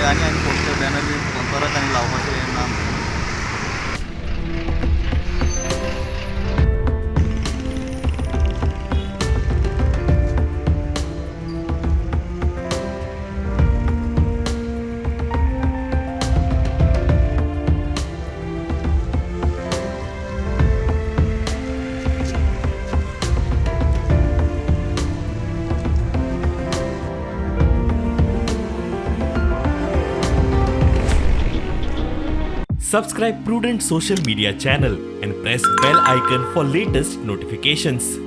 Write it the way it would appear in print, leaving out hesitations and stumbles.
आनी आनी poster banner बी परत आनी लावपाचें हें ना आमचें. Subscribe Prudent Social Media channel and press bell icon for latest notifications.